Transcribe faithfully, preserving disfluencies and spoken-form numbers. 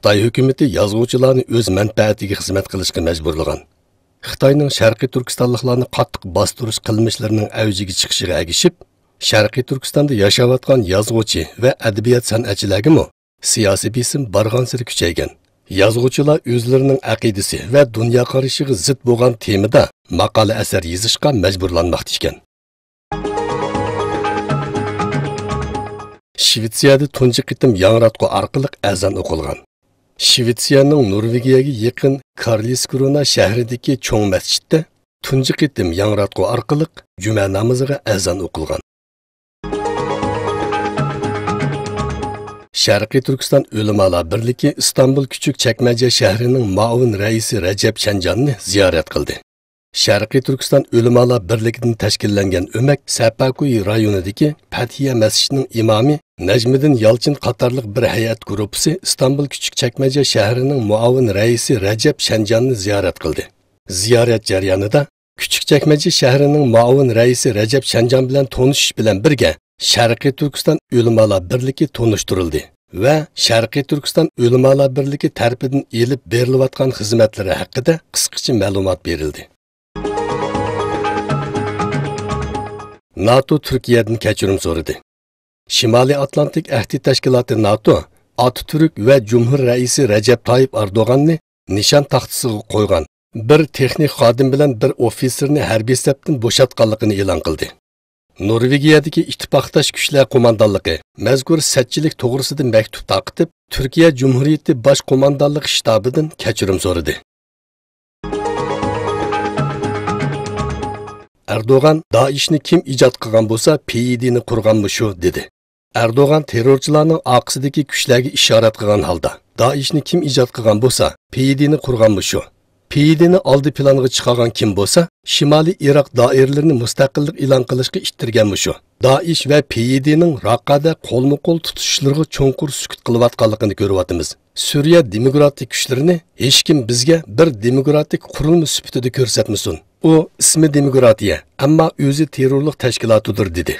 خىتاي ھۆكۈمىتى يازغۇچىلارنى ئۆز مەنپەئەتىگە خىزمەت قىلىشقا مەجبۇرلىغان. خىتاينىڭ شەرقىي تۈركىستانلىقلارنى قاتتىق باستۇرۇش قىلمىشلىرىنىڭ ئەۋجىگە چىقىشىغا ئەگىشىپ، شەرقىي تۈركىستاندا ياشاۋاتقان يازغۇچى ۋە ئەدەبىيات سەنئەتچىلەرگىمۇ سىياسىي بېسىم بارغانسېرى كۈچەيگەن. يازغۇچىلار ئۆزلىرىنىڭ ئەقىدىسى ۋە دۇنيا قارىشىغا زىت بولغان تېمىدا ماقالە ئەسەر يېزىشقا مەجبۇرلانماقتا ئىكەن. شىۋېتسىيەدە تۇنجى قېتىم ياڭراتقۇ ئارقىلىق ئەزان ئوقۇلغان. شىۋېتسىيەنىڭ نورۋېگىيەگە يېقىن كارلسكرونا شەھىرىدىكى چوڭ مەسچىتتە تۇنجى قېتىم ياڭراتقۇ ئارقىلىق جۈمە نامىزىغا ئەزان ئوقۇلغان. شەرقىي تۈركىستان ئۆلىمالار بىرلىكى ئىستانبۇل كۈچۈك چەكمەجە شەھىرىنىڭ مۇئاۋىن رەئىسى رەجەپ شەنجاننى زىيارەت قىلدى. شەرقىي تۈركىستان ئۆلىمالار بىرلىكىدىن تەشكىللەنگەن ئۆمەك سەپەكۇي رايونىدىكى پەتھىيە مەسچىتىنىڭ ئىمامى نەجمىدىن يالچىن قاتارلىق بىر ھەيئەت گۇرۇپپىسى ئىستانبۇل كۈچۈك چەكمەجە شەھىرىنىڭ مۇئاۋىن رەئىسى رەجەپ شەنجاننى زىيارەت قىلدى. زىيارەت جەريانىدا كۈچۈك چەكمەجە شەھىرىنىڭ مۇئاۋىن رەئىسى رەجەپ شەنجان بىلەن تونۇشۇش بىلەن بىرگە، شەرقىي تۈركىستان ئۆلىمالار بىرلىكى تونۇشتۇرۇلدى ۋە شەرقىي تۈركىستان ئۆلىمالار بىرلىكى تەرىپىدىن ئېلىپ بېرىلىۋاتقان خىزمەتلىرى ھەققىدە قىسقىچە مەلۇمات بېرىلدى. ناتو تۈركىيەدىن كەچۈرۈم سورىدى. شىمالىي ئاتلانتىك ئەھدى تەشكىلاتى ناتو ئاتاتۈرك ۋە جۇمھۇر رەئىسى رەجەپ تايىپ ئەردوغاننى نىشان تاختىسىغا قويغان بىر تېخنىك خادىم بىلەن بىر ئوفىتسېرنى ھەربىي سەپتىن بوشاتقانلىقىنى ئېلان قىلدى. نورۋېگىيەدىكى ئىتتىپاقداش كۈچلەر قوماندانلىقى مەزكۇر سەتچىلىك توغرىسىدا مەكتۇپ تارقىتىپ، تۈركىيە جۇمھۇرىيىتى باش قوماندانلىقى شتابىدىن كەچۈرۈم سورىدى. ئەردوغان، دائىشنى كىم ئىجاد قىلغان بولسا، پېيىدېنى قۇرغانمۇ شۇ، دېدى. ئەردوغان تېررورچىلارنىڭ ئارقىسىدىكى كۈچلەرگە ئىشارەت قىلغان ھالدا، دائىشنى كىم ئىجاد قىلغان بولسا، پېيىدېنى قۇرغانمۇ شۇ. پېيىدېنى ئالدى پىلانغا چىقارغان كىم بولسا، شىمالىي ئىراق دائىرىلىرىنى مۇستەقىللىق ئېلان قىلىشقا ئىتتەرگەنمۇ شۇ. دائىش ۋە پېيىدېنىڭ راققادا قولمۇ قول تۇتۇشۇشلىرىغا چوڭقۇر سۈكۈت قىلىۋاتقانلىقىنى كۆرۈۋاتىمىز. سۈرىيە دېموكراتىك كۈچلىرىنى ھېچكىم بىزگە بىر دېموكراتىك قۇرۇلما سۈپىتىدە كۆرسەتمىسۇن. ئۇ ئىسمى دېموكراتىيە، ئەمما ئۆزى تېررورلۇق تەشكىلاتىدۇر، دېدى.